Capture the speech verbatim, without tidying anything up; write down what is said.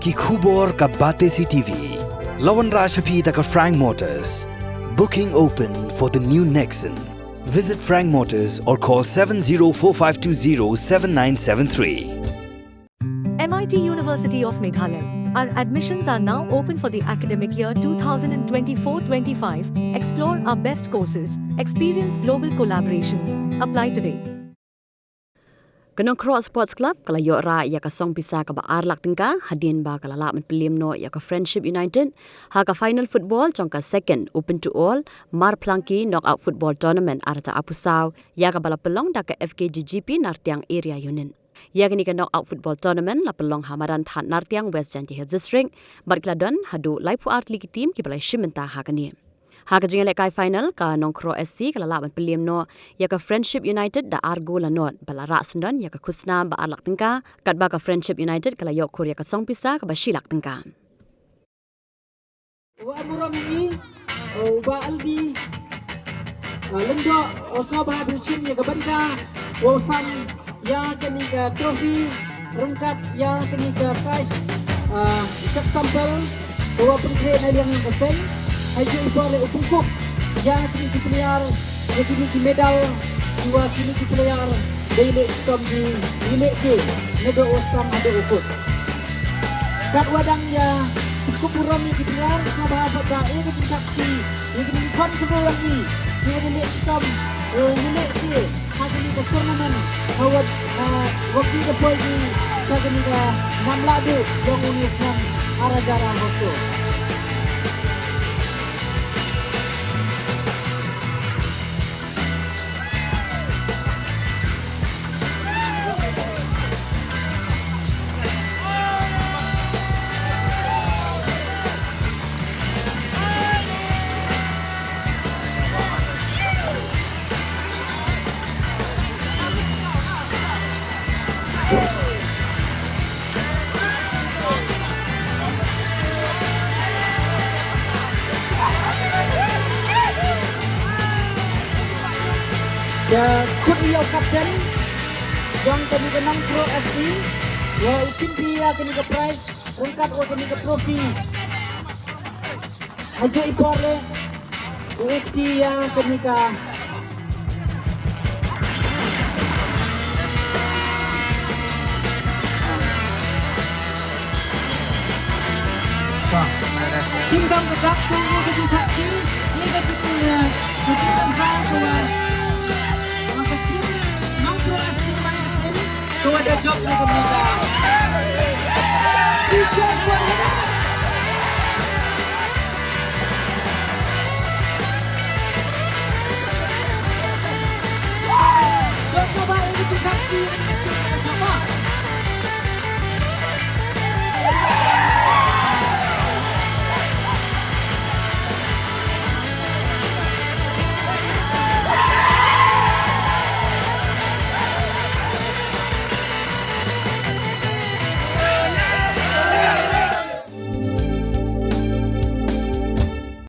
Ki khubor ka Batesi T V. La wanrah sha phi da ka Frank Motors. Booking open for the new Nexon. Visit Frank Motors or call seven zero four five two zero seven nine seven three. M I T University of Meghalaya. Our admissions are now open for the academic year two thousand twenty-four twenty-five. Explore our best courses, experience global collaborations. Apply today. Ka Nongkroh Sports Club ka la ïoh rah ïa ka song pisa kaba ar lak tyngka hadien ba ka la lah ban pynliem noh ïa ka Friendship United ha ka final football jong ka Second Open to All Marphlang Knockout Football Tournament ar hajar arphew saw, ïa kaba la pynlong da ka F K G G P Nartiang Area Unit. Ïa kane ka Knockout Football Tournament la pynlong ha madan Thad Nartiang, West Jaintia Hills District, bad ki la don haduh laiphew ar tylli ki team kiba la shim bynta ha kane. Ha ka jingïalehkai final, ka Nongkroh S C ka la lah ban pynliem noh ïa ka Friendship United da ar gol la nod, ba la rah syndon ïa ka khusnam ba ar lak tyngka, katba ka Friendship United ka la ïoh khur ïa ka song pisa kaba shi lak tyngka. Wa muram ni, u Bah Aldi, ah, Lyngdoh, u sngewbha ban shim ïa ka bynta, u sam ïa kane ka trophy, ryngkat ïa kane ka cash, ah, cheque sample, u wa pynkhreh na liang ka seng, ha juh i por leh u pynkup ïa kine ki player, ïa kine ki medal, ïa kine ki player, dei leh shitom ki, ïa leh ki, naduh u sdang haduh u kut. Katwa dang ïa pynkup burom ïa ki player, sngewbha pat ba ïa ka jingthap ki, ïa kine ki khon kynroh ïa ki, ïa kine leh shitom, ïa leh ki, ha kine ka tournament, ha wat, ha, wa ki da poi ki, sha kine ka nam lahduh, ïa une u snem, ar hajar arphew saw. Ïa khut ïa u captain jong kane ka Nongkroh S C, wa u chim phi ïa kane ka prize ryngkat wa kane ka trophy. Ha juh i por leh u ïa kti ïa kane ka Shin kam ka dak tu ïa ka jingthap ki, ïa ka jing, eh, ka jingthap ka wan. Ka team Nongkroh S C man ka team ka wan da jop ïa ka mita. Please share for me. Jop ka ba ïa ka jingthap ki.